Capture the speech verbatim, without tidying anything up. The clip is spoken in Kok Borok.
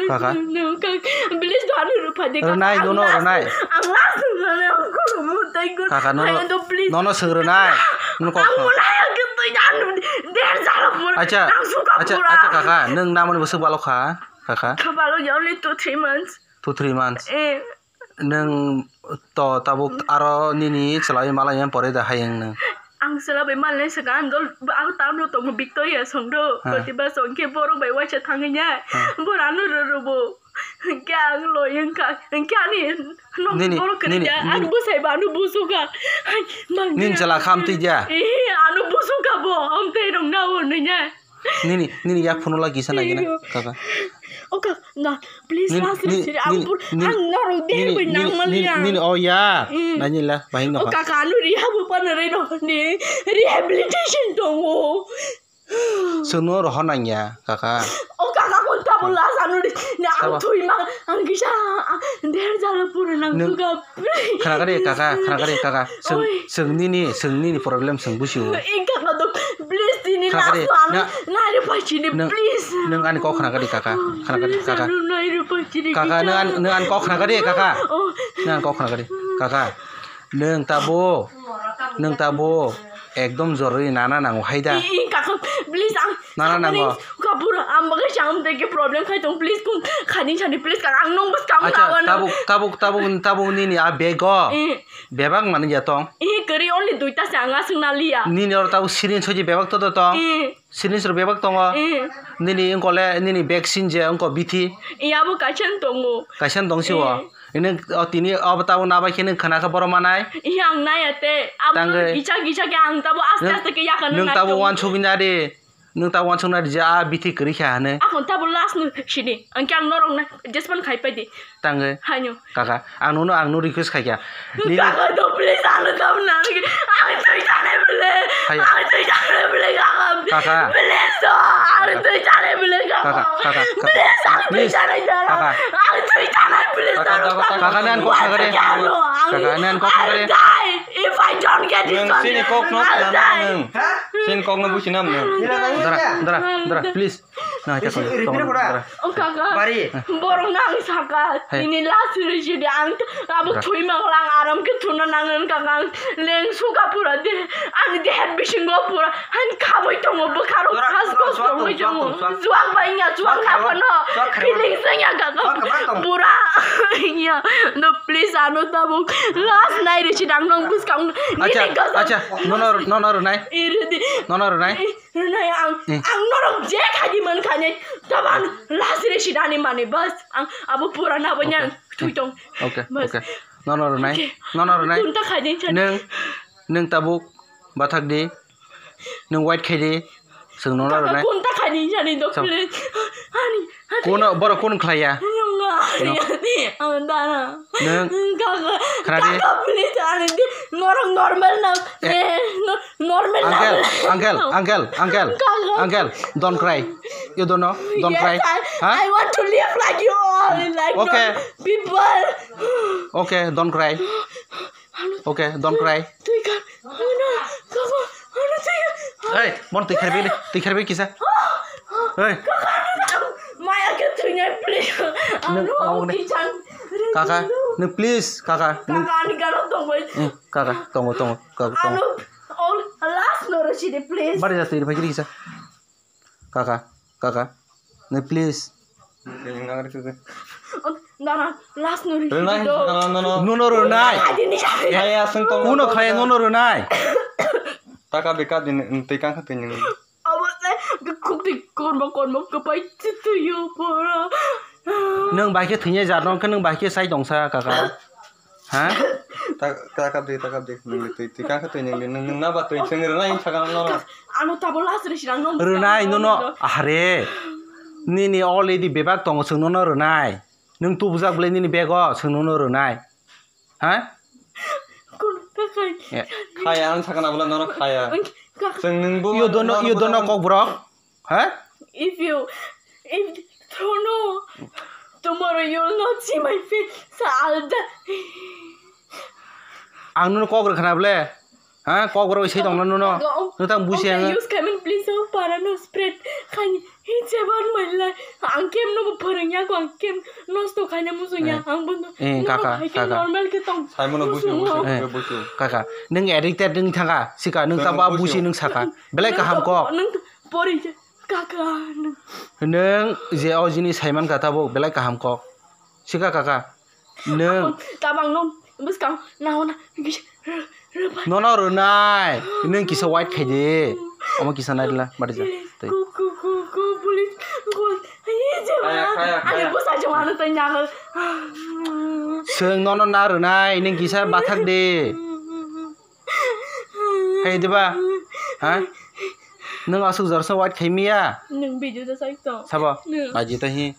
Kaka. Nung kak, please do ano rwpha de, kaka. Rwnai, ang nono last, rwnai. Ang last rwnai, ang khulumung tei gur. Kaka, nono, Ayang do, please. Nono swng rwnai. Nono kok Ang kha. Mulai ang khe twi ano der jalo pur. Acha, Ang suka acha, pura. Acha, kaka, nung namani bwswk balok kha, kaka? Kha balok ya, only two, three months. Two, three months. Eh. Nwng to tabuk aro nini chwlai malai ya pore da hayung nwng. Ang chwla bai malai saka ang dol, ang town o tongo Victoria song do. Ha. Koti ba song khe borok bai waisa thangwi ya. Ha. Bora ano rwrwbo. Hwnkhe ang loi wngkha. Hwnkhe ani nok Nini, borok kwrwi nini, ya. Ani nini. Bwsai ba ano busuka. Hai, mang Nini ya. Chwla kham twi ya. Eh, ano busuka bo. Amtwi rong na o nanya. Nini, nini yak phone lagi sana gina, Iyo. Kaka. Oh, kak, na, please, Nini, last nini, siri, ang nini, pur, nini, ang norok deh nini, bai nini, nang mali nini, ang. Nini, oh, ya. Mm. Nani la, bahing Oh, no. Kaka, anu rehab upan rai no, ni rehabilitation tongo. Sono roho nang ya, kaka. Oh, kaka, kon tabuk last anu ri, na ang Sabo. Thui ma, ang kisa, ah, der jala pura nang Nung- suka. Khna kari kaka, khna kari kaka. Seng, Oi. Seng nini, seng nini problem seng busi o. Ing kaka do, please tini Khna kari, last one. Na, Nari pachini, neng, please. Neng ani kok khna kari kaka, khna kari Please, kaka. Anu nari pachini Kaka, kita. Neng ani, neng ani kok khna kari kaka. Oh. Neng ani kok khna kari kaka. Neng tabo, neng tabo. Ekdom joroi nana nango hai da. Ih, ih, kaka, please, ang Nana nango. Please, kapura, ang bagai cham teke problem khai tong, please, kun khani chani, please, kaka, ang nong bus kam Acha, lawan. Tabuk, tabuk, tabuk, tabuk nini a bego. Eh. Bebak mani ya tong. Eh, kari only duita se ang asung na liya. Nini oro tabuk sirin soji bebak to to tong. Eh. Sirin sor bebak tongo. Eh. Nini engkole, nini vaccine je engko bithi. Iya bo kaisa tongo. Kaisa tong si o. Eh. Ini, oh, tini, oh, tabuk na bai khe nung khna kha borok manai. Iya, ang naya te. Abo Tangwi. Gisa, gisa khe ang tabo aste, Nung, aste khe yakano nung nai tabo tongo. Wansugwi nari. Nung tabuk wansuk nari je a bithi kwrwi kha hwnwi. Akon tabuk last no sini. Ang khe ang norok na jespan khai pai di. Tangwi. Haino. Kaka, ang nono, ang no request khai kha. Nini Kaka do please, ang no tabuk na. Ang twi jane bole. Hai. Ang twi jane bole, kaka. Kaka. Please do. Ang twi jane bole, kaka. Kaka, kaka, kaka. Please, ang twi Please. Jane jala. Kaka. Ang twi jane, please. Kaka, kaka, kaka, nan kok khagade. Ang Kaka, nan kok khagade. I'll die if I don't get this Nung sini contract. Kok no I'll khna die. Nung. Sini kok no busi nam nung. Dara, dara, dara, please. Na, Isi, iri, tongo, iri, dara. Oh, kaka. Bari. Borok nang saka. Hai. Ini last reject ang abo Dara. Thui manglang aram khe thuna nangan kaka. Leng suka pura de. Ani de head bisingo pura. Han khaboi tongo bwkharo Dora, khas dora, khos suak tongwi tong, suak tongo. Tong, suak. Suak bai nya suak Suak khabo. Khapano. Suak khabo. Feelings nya kaka. Suak khabo tong. Pura. Ya. No, please, ano tabuk. Last night reject ang nong buskang. Acha, Ini kasa. Acha. No, no, no, no, no, nai. Iri di. No, no, no, nai. Rwnai ang, Hmm. Ang norok je khaidi mankha ni, taban last resi dani mani bas, ang abo pura na banya Okay. Thui tong. Okay, Bas. Okay. Nono rwnai. Okay. Nono rwnai. Kunta khaidi chani. Nung, nung tabuk bathak di. Nung white khaidi. Sung nono Kaka rwnai. Kunta khaidi chani dok Sung. Please. Ani, ani. Kono, borok kono khlaiya? Nunga, No. Ani, ang dana. Nung. Kaka, Khnadi. Kaka, please, ani di, norok normal na. Eh. Eh, no, Normal Uncle, na. Uncle, Uncle, Uncle, Uncle. Uncle, don't cry. You don't know? Don't Yes, cry. I, Huh? I want to live like you all, like Okay. Normal people. Okay, don't cry. Ano, Okay, don't cry. Tui kan, ano, kaka, ano, tui kan. Hey, mon tui kharbi, tui kharbi kisa. Hey. Kaka, ano, maya ke tui nai, please. Ano, Nung, ano, kichang. Kaka, nung please, kaka. Nung Kaka, ani galo tong bai. Hmm, kaka, tongo, tongo, kaka, tongo. Ano, All last no rw sidi, please. Bari jati rw phaikiri kisa. Kaka, kaka. Ni please. Nana, last no rw sidi do. No, no, no, no. No, no, rw nai. Adi ni jati. Hai, asung tong. Kuno khaya no, no, rw nai. Taka beka din, tei kang kha tei nung. Abo se khuk twi kormo kormo kwpai twi twi yo pora. Nwng bai khe thwinai jat no khe nwng bai khe sai tongsa kaka. Ha? Ta, ta kap di, ta kap di. Nwng di twi, twi kang kha twi nwng di. Nwng, nwng na ba twi, nwng rwnai wng sakha no. Ano tabo last rw sinang no. Rwnai no no. Ahre. Nini already bebak tongo chwng no no rwnai. Nwng tubujak bwlai nini bego chwng no no rwnai. Ha? Kono ta khai. Eh. Khaya, ang sakna bwla nono khaya. Ang kha- Chwng nwng bo You don't know, nono you don't know bwla kokborok? Ha? If you, if, don't know, tomorrow you will not see my face, so I'll die. Ang nono kok rwkha na bwle? Ha? Kokborok se tongna nono? Go. Nwtang busi Okay, ang. Use comment, please, oh, para no spread. Khai. Jeban mailai, ang kem no bo phwrwngya ko, ang kem nosto khaina muchungya, eh, ang bono, eh, kaka, kaka. Normal khe tong. Saimono busu, muchungo. Busu, eh, busu. Kaka, nung addicted nung thangka, sika nung tamo busi nung saka. Belai kaham kok. Nung to pori je, kaka, nung. Nung je o jini saiman kha tabo belai kaham kok. Sika kaka. Nung. Tabang nung, bwskang, nahona, gis-, r-, r-, nono rwnai, nung kisa wait khai di. Omo kisa nai rwla, bari ja. Tei. Ku, ku, ku, ku, police, ku, aye, je kaya, ma, kaya, ani kaya. Bwsa jong ano tei nang. Chwng nono na rwnai, nung kisa bathak di. Hai diba? Ha? Nung aswk jorsa wait khai miya? Nung video da sai to. Sabo? Nung. Aji ta hi.